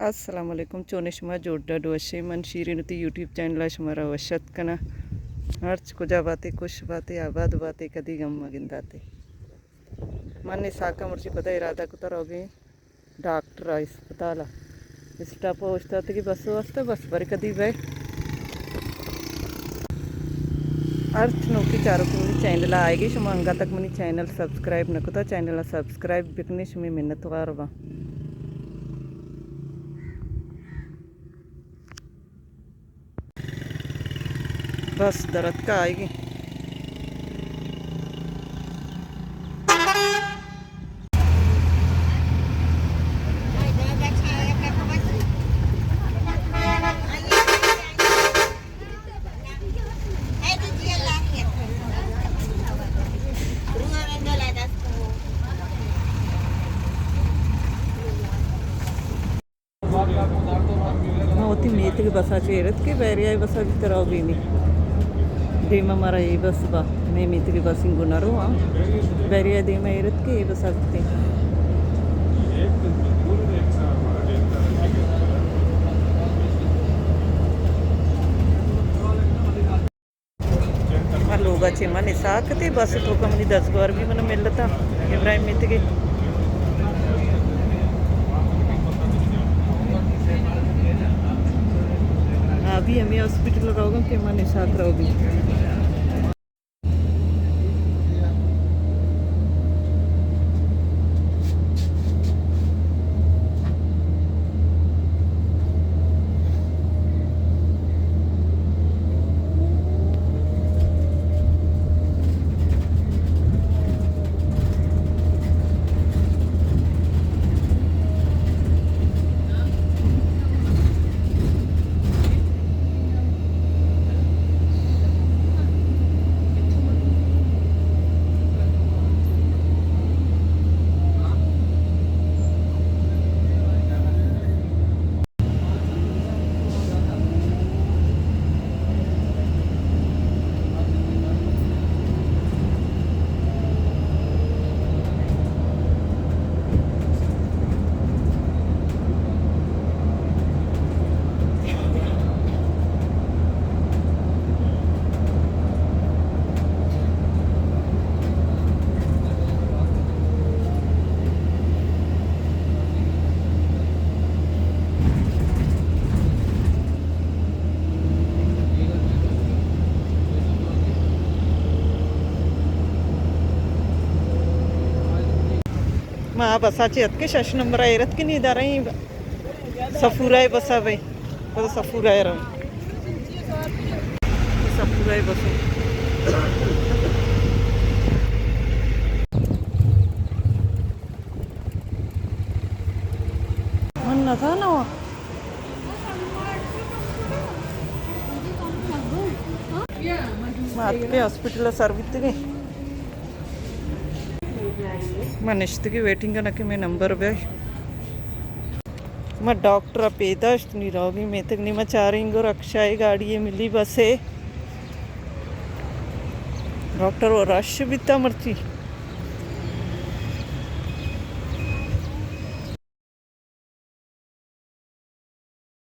السلام علیکم، چونے شما؟ جوڑ ڈاڈ وشے؟ من شیرین وتی یوٹیوب چینل ءَ شما را وش اتک کناں۔ ہرچ کجا باتے، خوش باتے، آباد باتے، کدی غم مہ گنداتے۔ من اسحاق ءَ مرچی پدا ارادہ کتا روگیں ڈاکٹر ءَ اسپتال ءَ۔ اسٹاپ ءَ اوشتاتگی بس واسطہ، بس برے کدی بئے۔ ہرچ نوکی چاروک منی چینل ءَ آئیگی، شما انگا تک منی چینل سبسکرائب نہ کتا، چینل ءَ سبسکرائب بکنے، شمے منتوار باں۔ بس درتکا آئیگی۔ ما وتی میتگ بسا چہ ایر اتکیں، بحریہ بسا بیتہ روگی نی۔ دیما مارا اے بس با، مئے میتگ بس انگو نہ رو، ہاں۔ بحریہ دیما ایر اتکیں، اے بسا بیتیں۔ ما لوگا چہ من اسحاق تے بس توکا منی دزگوار بھی من ملتا ابراہیم میتگے۔ ابھی ہمیں ہاسپٹل روگا کہ من اسحاق روگی۔ ما بسا چہ اتکیں، شش نمبر ءَ ایر اتکیں، نی داریں سفورہ ءِ بسا بئے، پدا سفورہ ءَ رویں۔ سفورہ ءِ بس۔ من نہ زاناں۔ ما اتکیں ہاسپٹل ءَ سر بیتگیں۔ ما نشتگیں ویٹنگ ءَ نہ کہ مئے نمبر بئے۔ ما ڈاکٹر ءَ پیداشت نی روگی میتگ نی ما چاریں گو رکشہ ءِ گاڑی ءَ ملی بس ءَ۔ ڈاکٹر ءَ رش بیتا مرچی۔